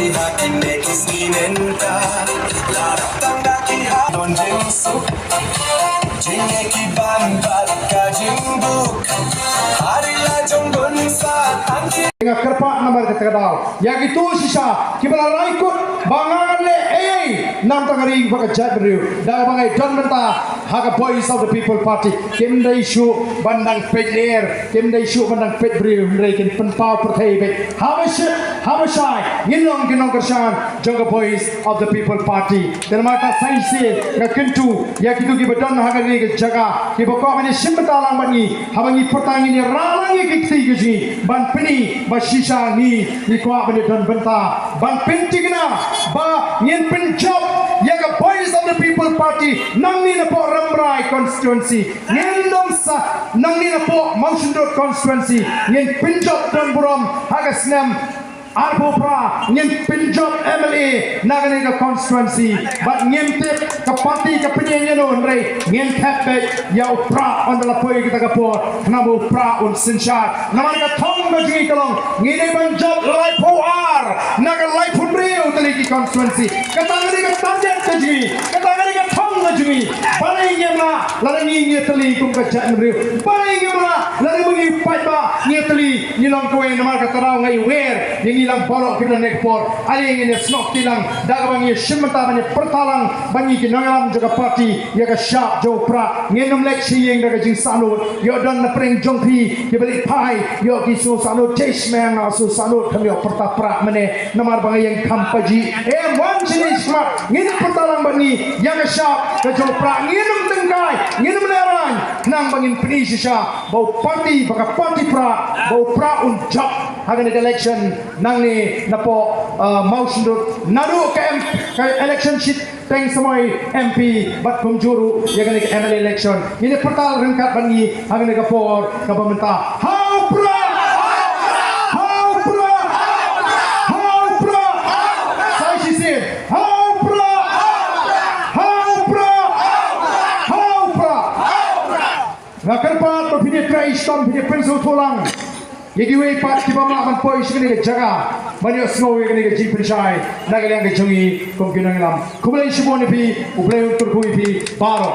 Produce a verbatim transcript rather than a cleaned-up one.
Ina kine ki skin enta la rap tang da ki ha don jingsuk. Jingeh ki ban bad ka jingduk. Hari la jong don sa tang ki. Nga kyrpad namar kata ka daw ïa kitu shisha kiba la rai kut ba ngan leh ei ei namar ka ri bad ka jaitbynriew. Da ba ngi don mynta ha ka Voice of the People Party, kim dei shuh ban dang peit lyer, kim dei shuh ban dang peit briew, hynrei kin pynpaw pyrthei beit. Haba shai, haba shai ngin long ki nongkyrshan jong ka Voice of the People Party. Te namar kata sa shisien nga kyntu ïa kitu kiba don ha kane ka jaka, kiba kwah ban ïashim bynta lang bad ngi, haba ngi pyrta ngin ïarap lang ïa ki kti ki jong ngi ban pyni ba shisha ngi, ngi kwah ban ïadon bynta ban pynthikna ba ngin pynjop ïa ka Voice of the People Party nangne na poh Rambrai constituency. Ngin long sa nangne na poh Mawshynrut constituency, ngin pynjop don burom ha ka snem arphew phra, ngin pynjop M L A na kane ka constituency. Bad ngim tip ka party ka pynïeng ïano, hynrei ngin thep beit ïa u Prah ynda la poi kata ka por, khnang ba u Prah un synshar. Namar ka thong ka jong ngi ka long, ngi dei ban jop laiphew ar na ka laiphew hynriew tylli ki constituency. Kata ka dei ka target ka jong ngi, kata ka dei ka thong ka jong ngi. Balei ngim lah, lada ngi ngi tylli kum ka jaitbynriew? Balei ngim lah, lada ngi paidbah ngi tylli, ngi long kawei? Namar kata ruh nga ïawer ïa ngi lang baroh kine ki por. Ai ngin ïa snoh kti lang da kaba ngi ïashim bynta ban ïa pyrta lang ba ngi ki nongïalam jong ka party ïa ka shap jong u Prah. Ngin ym leit sha ïing da ka jingsahnud. Ïoh don na pdeng jong phi kiba leit phai, ïoh ki sngewsahnud, jai shmeng, nga sngewsahnud, kham ïoh pyrta Prah mynne namar ba nga ïeng kham pajih. Em, wan shane shakhmat, ngin ïa pyrta lang bad ngi ïa ka shap ka jong u Prah. Ngin ym tyngkai, ngin ym lehraiñ, khnang ba ngin pyni shisha ba u party, ba ka party Prah, ba u Prah un jop ha kane ka election nangne na poh, uh, Mawshynrut, naduh ka M, ka election seat teng samoi M P bad kumjuh ruh ïa kane ka M L A election. Ngin ïa pyrta ryngkat bad ngi ha kane ka por kaba mynta. Ha u Prah! Ha u Prah! Ha u Prah! Sa shisien. Ha u Prah! Ha u Prah! Ha u Prah! Nga kyrpad ba phin ïa trei shitom, phin ïa pynsngewthuh lang ïa kiwei pat kiba mad ban poi sha kane ka jaka ban ïohsngew ïa kane ka jingpynshai na ka liang ka jong ngi kum ki nongïalam. Khublei shibun ïa phi, U Blei un kyrkhu ïa phi baroh.